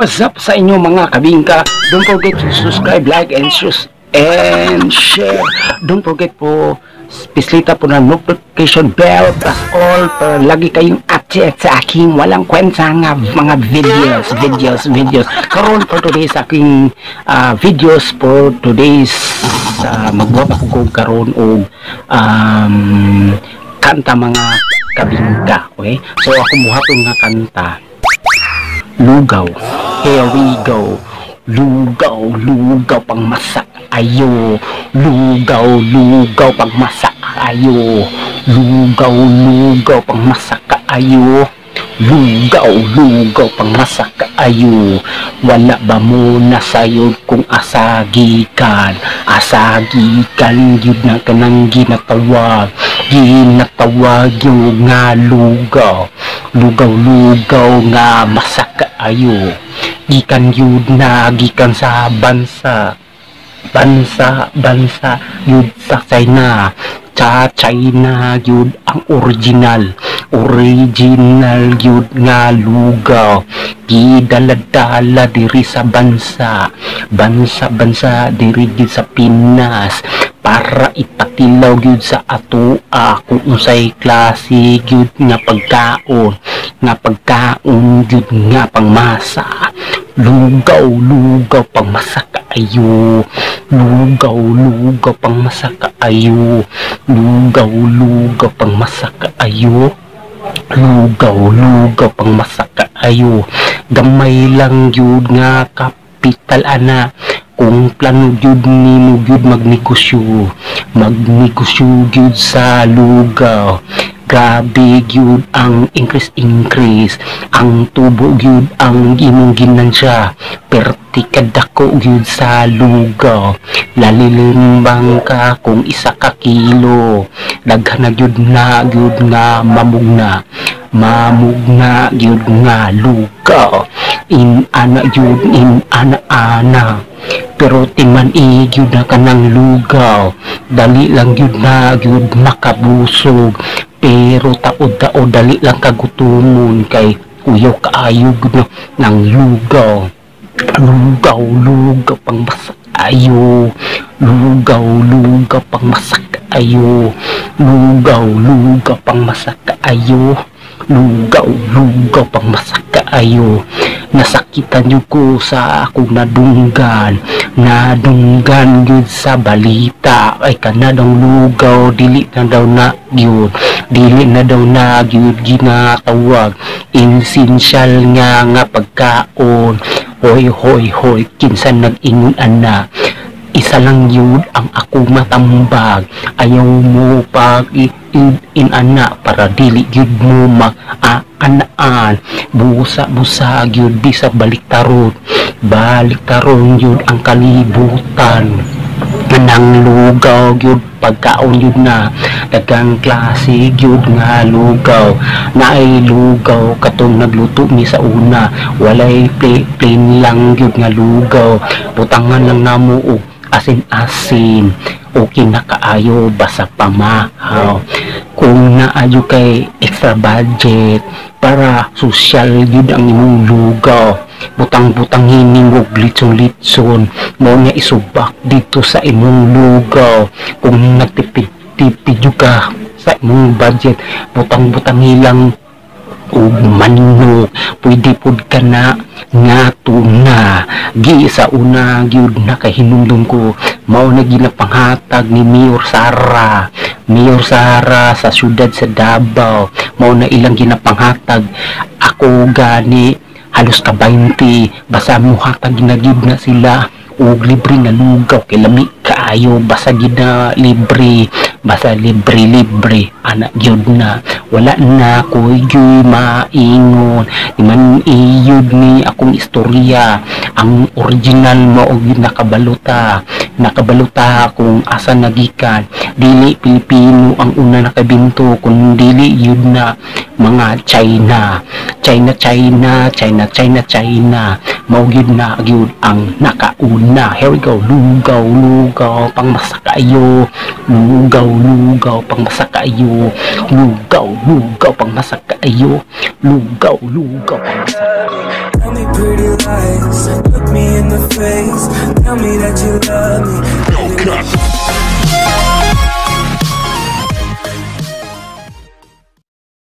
What's up sa inyo, mga kabingka? Don't forget to subscribe, like, and share. Don't forget po, pislita po ng notification bell plus all para lagi kayong update sa aking walang kwenta nga mga videos, videos, videos. Karon for today's aking videos, for today's magbuhat ako kog karon og kanta, mga kabingka. Okay? So ako buhaton nga kanta, lugaw. Here we go. Lugaw, lugaw pang masak ayo. Lugaw, lugaw pang masak ayo. Lugaw, lugaw pang masak ayo. Lugaw, lugaw pang masak ayo. Wala ba mo nasayod kung asa gikan? Asa gikan yun na kanang ginatawag. Ginatawag yung nga lugaw. Lugaw, lugaw nga masak ayo. Gikan yun na, gikan sa bansa. Bansa, bansa, yun sa China. Sa China yun ang original. Original yun nga lugaw. Gidala-dala diri sa bansa. Bansa, bansa diri gyud sa Pinas. Para ipatilaw gyud sa atoa kung unsay klase gyud nga pagkaon. Nga pagkaon gyud nga pangmasa. Lugaw, lugaw pangmasa kaayo. Lugaw, lugaw pangmasa kaayo. Lugaw, lugaw pangmasa kaayo. Lugaw, lugaw pangmasa kaayo. Gamay lang gyud nga kapital ana. Kung plano gyud nimo gyud magnegosyo, magnegosyo gyud sa lugaw. Grabe gyud ang increase increase ang tubo gyud ang imong ginansya. Perti kadako gyud sa lugaw. Lalilimbang ka kung 1 ka kilo. Daghan na gyud nga mamugna. Mamugna gyud nga lugaw. In ana gyud in ana ana. Pero timan i gyud na kanang lugaw. Dali lang gyud na gyud makabusog. Pero taod-taod dali lang kagutumon kay uyaw kaayo gyud na ng lugaw. Lugaw, lugaw pang masak ayo. Lugaw, lugaw pang masak ayo. Lugaw, lugaw pang masak ayo. Lugaw, lugaw pang masak kaayo. Nasakitan yun ko sa akong nadunggan. Nadunggan yun sa balita. Ay kana daw lugaw, dili na daw na yun. Dili na daw na yun ginatawag. Essential nga nga pagkaon. Hoy, hoy, hoy, kinsa nag-ingon ana? Isa lang yun ang ako matambag. Ayaw mo pag in ana para dili gyud mo ma-anaan. Busa busa gyud bisa baliktaron. Baliktaron yun ang kalibutan. Nang lugaw gyud pagkaon yun na daghang klase gyud nga lugaw. Naay lugaw katong nagluto mi sa una, walay plain lang gyud nga lugaw, butangan lang namo og asin-asin, okay na kaayo basta pamahaw. Kung naayo kay extra budget para social gyud ang imong lugaw, butang-butang nimo og litson-litson mo nga isubak dito sa imong lugaw. Kung nagtipid-tipid jud ka sa imong budget, butang-butang lang og manok, pwede pud ka na nga tuna. Gi sa una gyud nakahinumdum ko, mao na ginapanghatag ni Mayor Sara, Mayor Sara sa syudad sa Davao, mao na ilang ginapanghatag. Ako gani halos ka 20 basta muhatag na gyud na sila og libre nga lugaw kay lami kaayo. Basta gid na libre, basta libre libre ana gyud na. Wala na koy gyud maingon. Di man iyod ni akong istorya ang original mao gyud nakabaluta, nakabaluta kung asa nagikan. Dili Pilipino ang una nakabinto kun dili yun na mga China, China, China, China, China, China mao gyud na gyud ang nakauna. Here we go. Lugaw, lugaw pang masakayo. Lugaw, lugaw pang masakayo. Lugaw, lugaw pang masakayo. Lugaw, lugaw pang masakayo. Tell me pretty lies. Look me in the face. Tell me that you love me. Baby, make it